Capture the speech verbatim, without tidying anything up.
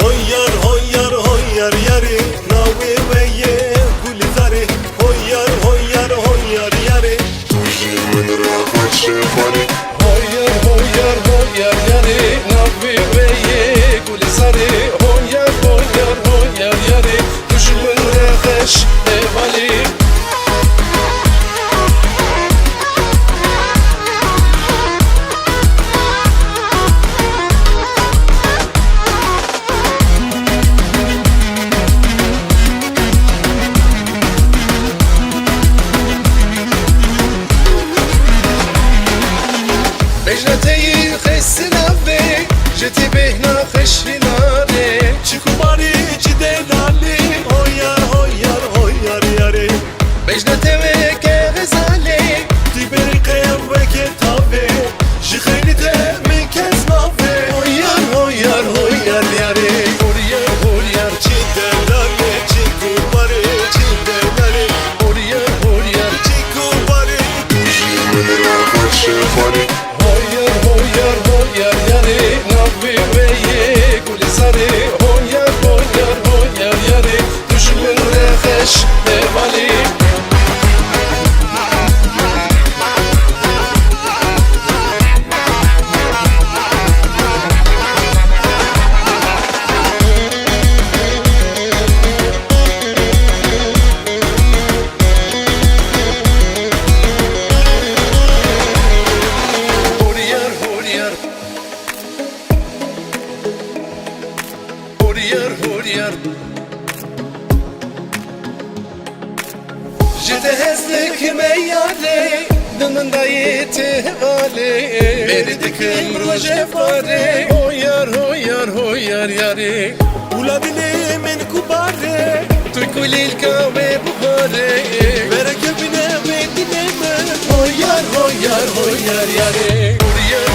Hoyar, hoyar, hoyar yarê, navê we ye Gulîzarê. Hoyar, hoyar, hoyar yarê, tu ji min re xweş xwarê. Hoyar, hoyar, hoyar yarê, navê we ye Gulîzarê. Hoyar, hoyar, hoyar yarê, tu ji min re xweş hevalê. Bejna te yî xesina ve, ji te bêhna xeşîna re. Çi kumarê, çi delalê, hoyar, hoyar, hoyar yarê. Bejna te weke xezalê, tu berî qeyem weke tavê. Ji xeynî te min kes navê. Hoyar, hoyar, hoyar yarê. Hoyar, hoyar, çi delalê, çi kumarê, çi delalê. Hoyar, hoyar, çi kumarê, tu ji min re xweş xwarê. Hoyar, hoyar, hoyar yarê, navê we ye Gulîzarê. Hoyar, hoyar, hoyar yarê, tu ji min re xweş hevalê. Horyar, horyar. Horyar, horyar. Ji te hez dikime yarê, dil min dayê te hevalê. Bêrî dikim rojê farê. Hoyar, hoyar, hoyar yarê. Ula dilê min kubare. Tu kulîlka wê buhare. Verekevine wê dilê min. Hoyar, hoyar, hoyar yarê. Horyar,